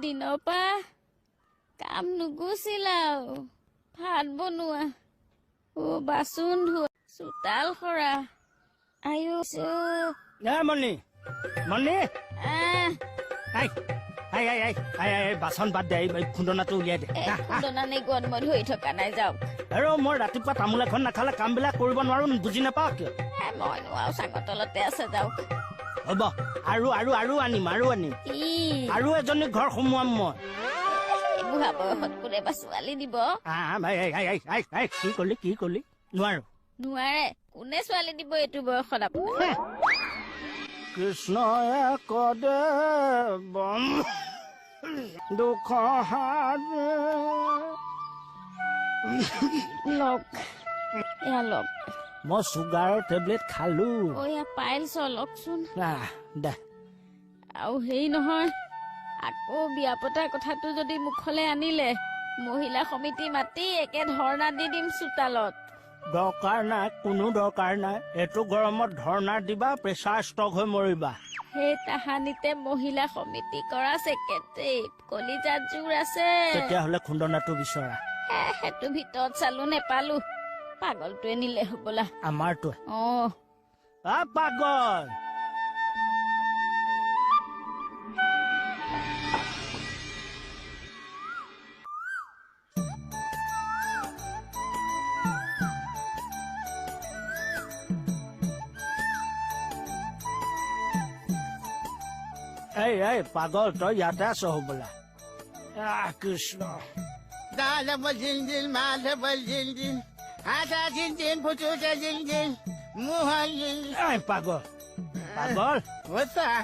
দিনৰ পৰা কাম নুগুচিল আৰু ভাত বনোৱা, অ বাচন ধোৱা, চোতাল সৰা, আয়ো। এ মণি, মণি। আহ। I I I I I I, বাচন বাদ দে, এই খুন্দনাটো উলিয়াই দে। এই খুন্দনা নে গন, মই ধৰি থকা নাই, যাওক। আৰু মই ৰাতিপুৱা তামোল এখন নাখালে কামবিলাক কৰিব নোৱাৰো, বুজি নাপাওঁ কিয়? এ, মই নোৱাৰো, চাঙৰ তলতে আছে, যাওক। হ'ব, আৰু আৰু আৰু আনিম, আৰু আনিম। কি? আৰু এজনী ঘৰ সোমোৱাম মই। এই বুঢ়া বয়সত কোনে বা ছোৱালী দিব? আহ, I I I I I, কি কলি, কি কলি? নোৱাৰো? নোৱাৰে। কোনে ছোৱালী দিব এইটো বয়সত আপোনাক? কৃষ্ণ এক দেৱ দুখ হাত। লওক, এয়া লওক। মই চুগাৰৰ টেবলেট খালো। অ, এয়া পাইলছৰ, লওকচোন। আহ, দে। আৰু হেৰি নহয়, আকৌ বিয়া পতা কথাটো যদি মুখলে আনিলে মহিলা সমিতি মাতি একে ধৰ্ণা দি দিম চোতালত। দৰকাৰ নাই, কোনো দৰকাৰ নাই। এইটো গৰমত ধৰ্ণা দিবা, প্ৰেছাৰ ষ্ট্ৰক হৈ মৰিবা। সেই তাহানিতে মহিলা সমিতি কৰা ছেক্ৰেটাৰী, কলিজাত জোৰ আছে। তেতিয়াহ'লে খুন্দনাটো বিচৰা। হে, সেইটো ভিতৰত চালো, নেপালো। পাগলটোৱে নিলে হবলা। আমাৰটোৱে? অ। আ পাগল। এই এই পাগল, তই ইয়াতে আছ হ'বলা। আহ কৃষ্ণ। দানৱ জিন মাধৱ জিন আদা জিন ফুটুতে জিন মোহন জিন। এই পাগল, পাগল। অ' ছাৰ,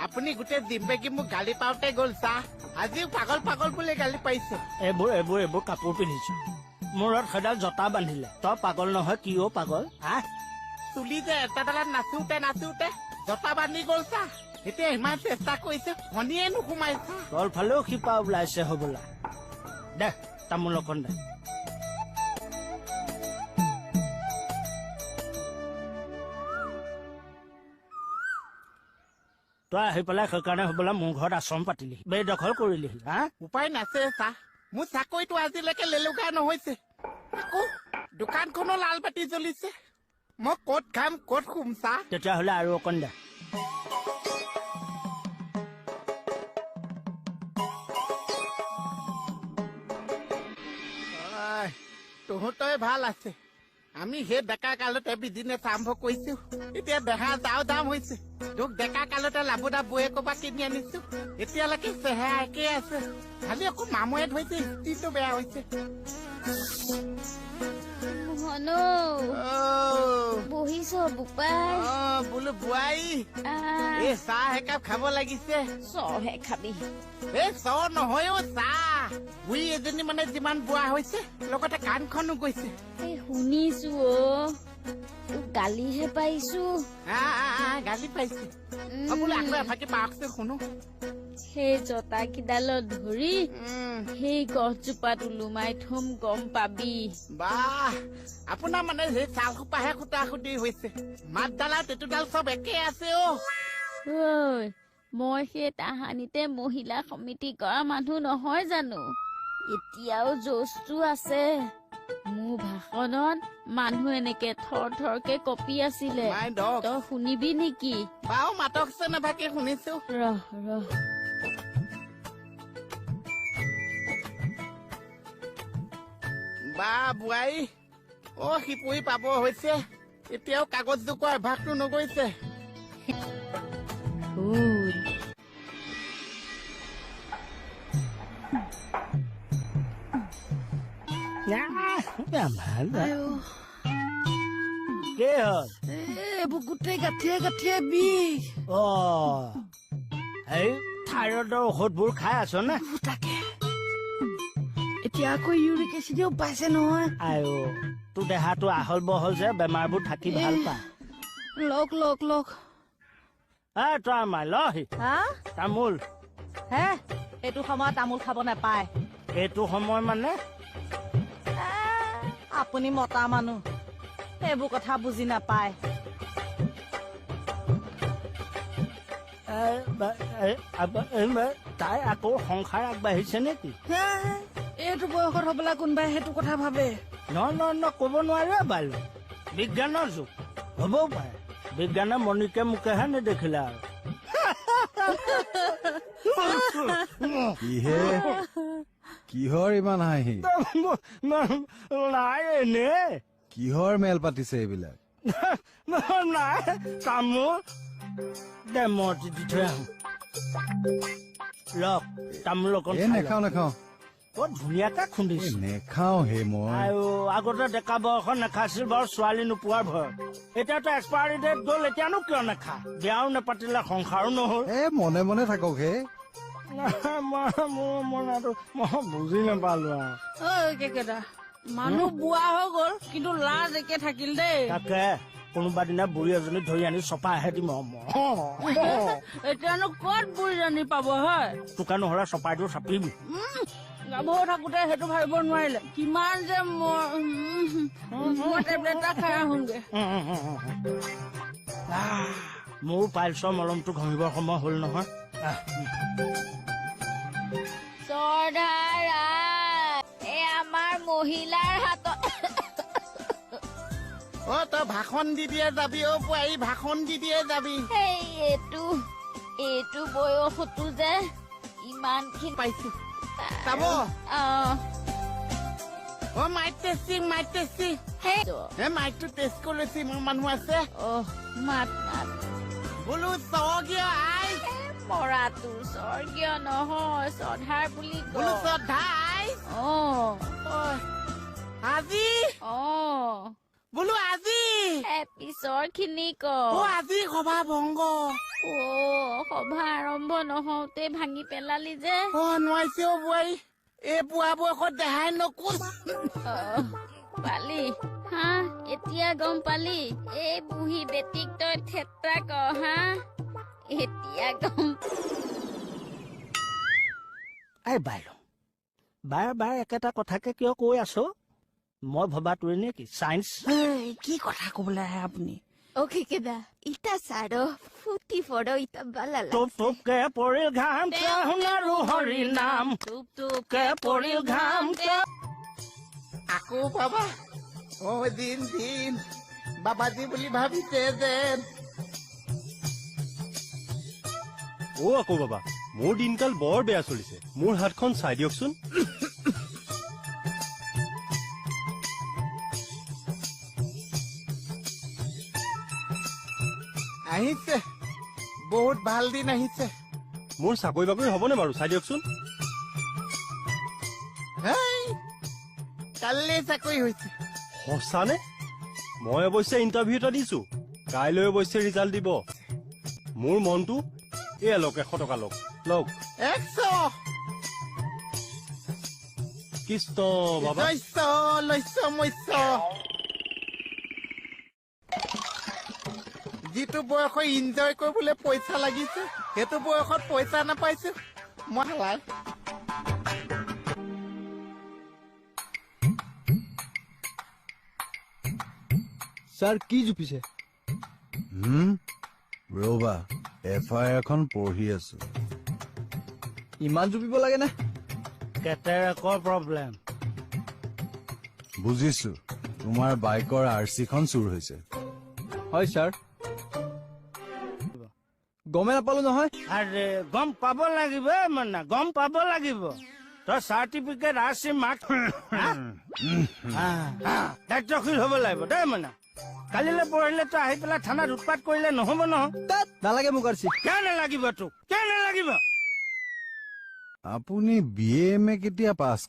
আপুনি গোটেই জিম্বেগী মোক গালি পাওঁতে গ'ল ছাৰ। আজিও পাগল পাগল বুলি গালি পাৰিছে। এইবোৰ এইবোৰ এইবোৰ কাপোৰ পিন্ধিছ, মূৰত সদায় জতা বান্ধিলে, তই পাগল নহয় কি? অ পাগল, হা? চুলি যে এটা ডালত নাচোতে নাচোতে জতা বান্ধি গ'ল ছাৰ। এতিয়া ইমান চেষ্টা কৰিছে, ফণীয়ে নোসোমাই ছাৰ। তলফালেও শিপা ওলাইছে হ'বলা। দে, তামোল অকণ দে। তই আহি পেলাই সেইকাৰণে হ'বলা মোৰ ঘৰত আশ্ৰম পাতিলি, বেদখল কৰিলি, হা? উপায় নাছে ছাৰ, মোৰ চাকৰিটো আজিলৈকে লেলুগা নহৈছে, আকৌ দোকানখনো লাল বাতি জ্বলিছে। মই ক'ত খাম, ক'ত শুম ছাৰ? তেতিয়াহ'লে আৰু অকণ দে। ঐ, তহঁতৰে ভাল আছে। আমি সেই ডেকা কালতে বিজনেছ আৰম্ভ কৰিছো, এতিয়া দেহা যাও যাম হৈছে। তোক ডেকা কালতে লাবুদা বৌয়ে ক'ৰপা কিনি আনিছো, এতিয়ালৈকে চেহেৰা একেই আছে, খালি আকৌ মামৰে ধৰিছে, স্থিতিটো বেয়া হৈছে। মোহন। অ', বহিছ বোপাই? অ', বোলো বোৱাৰী। আহ, এই চাহ একাপ খাব লাগিছে। চহে খাবি? এই চ নহয় অ, চাহ। বুঢ়ী এজনী মানে যিমান বুঢ়া হৈছে, লগতে কাণখনো গৈছে। এই শুনিছো অ, তোক গালিহে পাইছো। আহ, আহ, আহ, গালি পাইছে? অ, বোলো আকৌ এফাকি পাওকচোন, শুনো। সেই জতা কেইডালত ধৰি সেই গছজোপাত ওলোমাই থম, গম পাবি। বাহ, আপোনাৰ মানে সেই ছাল সোপাহে খুটা খুটি হৈছে, মাতডাল আৰু টেটুডাল চব একেই আছে অ। ঐ, মই সেই তাহানিতে মহিলা সমিতি কৰা মানুহ নহয় জানো? এতিয়াও যৌজটো আছে। মোৰ ভাষণত মানুহ এনেকে থৰ থৰকে কঁপি আছিলে। মাই ডগ। তই শুনিবি নেকি? বাৰু, মাতকচোন এভাগে, শুনিছো। ৰহ ৰহ। বা বোৱাৰী অ, সিপুৰি পাব হৈছে, এতিয়াও কাগজ জোকোৱা অভ্যাসটো নগৈছে। শুন। ভাল কি হ'ল? এইবোৰ গোটেই গাঁঠিয়ে গাঁঠিয়ে বিষ। অ, এই থাইৰইডৰ ঔষধবোৰ খাই আছ নে? তাকে, এতিয়া আকৌ ইউৰিক এচিডেও পাইছে নহয়। আইঅ, তোৰ দেহাটো আহল বহল যে, বেমাৰবোৰ থাকি ভাল পায়। লওক লওক লওক। এ তই মাই লহি। হা? তামোল। হে, এইটো সময়ত তামোল খাব নাপায়। এইটো সময় মানে? এ, আপুনি মতা মানুহ, এইবোৰ কথা বুজি নাপায়। এ, বা, এ, আব, এ, বা, তাই আকৌ সংসাৰ আগবাঢ়িছে নেকি? হে, এইটো বয়সত হ'বলা কোনোবাই সেইটো কথা ভাবে। ন ন ন, ক'ব নোৱাৰে বাৰু, বিজ্ঞানৰ যুগ, হ'বও পাৰে। বিজ্ঞানে মণিকে মোকেহে নেদেখিলে আৰু। কিহে, কিহৰ ইমান হাঁহি? নাই, এনে। কিহৰ মেল পাতিছে এইবিলাক? নাই, তামোল দে, মই দি থৈ আহোঁ। লওক, তামোল অকণ এই খাই লওক। নেখাওঁ, নেখাওঁ। বৰ ধুনীয়াকে এই খুন্দিছো। নেখাওঁ হে মই। আৰু আগতে ডেকা বয়সত নাখাইছিল বাৰু, ছোৱালী নোপোৱাৰ ভয়ত। এতিয়াতো এক্সপায়াৰী ডেট গ'ল, এতিয়ানো কিয় নাখা? বিয়াও নাপাতিলে, সংসাৰো নহ'ল। এ মনে মনে থাকক হে। মোৰ মনটো মই বুজি নাপালো আৰু। ঐ কেকেদা, মানুহ বুঢ়া হৈ গ'ল কিন্তু লাজ একে থাকিল দেই। তাকে, কোনোবা দিনা বুঢ়ী এজনী ধৰি আনি চপাইহে দিম আৰু মই। এতিয়ানো ক'ত বুঢ়ীজনী পাব হয়? তোকে নহ'লে চপাই দিওঁ, চাপিবি। গাভৰু থাকোতে সেইটো ভাবিব নোৱাৰিলে। কিমান যে মই টেবলেট এটা খাই আহোঁগে। মোৰ পাইলছৰ মলমটো ঘঁহিবৰ সময় হ'ল নহয়। চৰ্দাৰ, এই আমাৰ মহিলাৰ হাতত। অ, তই ভাষণ দি দিয়ে যাবি অ বোৱাৰী, ভাষণ দি দিয়ে যাবি। সেই এইটো বয়সতো যে ইমানখিনি পাইছো যাব। অ, মাইক টেষ্টিং, মাইক টেষ্টিং। সেই হে, মাইকটো টেষ্ট কৰি লৈছি, মোৰ মানুহ আছে। অ, মাত মাত। বোলো স্বৰ্গীয় আই। মৰাটো স্বৰ্গীয় নহয়, শ্ৰদ্ধাৰ বুলি ক। বোলো শ্ৰদ্ধা আই। অ। আজি। অ। বোলো আজি। এ, পিছৰ খিনি ক। অ, আজি সভা ভংগ। অ, সভা আৰম্ভ নহওঁতে ভাঙি পেলালি যে। অ, নোৱাৰিছে অ বোৱাৰী, এই বুঢ়া বয়সত দেহাই নকোচ। অ, পালি হা? এতিয়া গম পালি? এই বুঢ়ী বেটিক তই ঠেট্টা কৰ হা? এতিয়া গম এই বাইদেউ, বাৰে বাৰে একেটা কথাকে কিয় কৈ আছ? মই ভবাটোৱে নেকি চায়েন্স? এই, কি কথা ক'বলৈ আহে আপুনি? ও কেকেদা, ইটা ছাড়ো, ফুটি ফড়ো, ইটা বালা টোপ টোপকে পৰিল ঘাম, শুনাৰো হৰি নাম। টোপ টোপকে কে পৰিল ঘাম। আকৌ বাবা, অ দিন দিন বাবাজী বুলি ভাবিছে যেন। অ আকৌ বাবা, মোৰ দিনকাল বৰ বেয়া চলিছে, মোৰ হাতখন চাই দিয়কচোন। আহিছে, বহুত ভাল দিন আহিছে। মোৰ চাকৰি বাকৰি হ'বনে বাৰু, চাই দিয়কচোন। হেই, কালিলৈ চাকৰি হৈছে। সঁচানে? মই অৱশ্যে ইণ্টাৰভিউ এটা দিছো, কাইলৈ অৱশ্যে ৰিজাল্ট দিব। মোৰ মনটো এয়া লওক, 100 টকা লওক, লওক। 100। কৃষ্ণ বাবা। লৈছ লৈছ মৎস্য। যিটো বয়সত এনজয় কৰিবলৈ পইচা লাগিছে, সেইটো বয়সত পইচা নাপাইছো মই হালাই। ছাৰ, কি জুপিছে? ৰ'বা, এফ আই আৰখন পঢ়ি আছো। ইমান জুপিব লাগেনে? কেটেৰেকৰ প্ৰব্লেম। বুজিছো, তোমাৰ বাইকৰ আৰ চিখন চুৰ হৈছে। হয় ছাৰ, গমেই নাপালো নহয়। আৰে গম পাব লাগিব মানে, গম পাব লাগিব। তই চাৰ্টিফিকেট, আৰ চি, মাৰ্ক দায়িত্বশীল হ'ব লাগিব দেই। মানে কালিলৈ পৰহিলে তই আহি পেলাই থানাত উৎপাত কৰিলে নহ'ব নহয়। তাত নালাগে মোক আৰ চি। কিয় নালাগিব তোক? কিয় নালাগিব? আপুনি বি এ এম এ কেতিয়া পাছ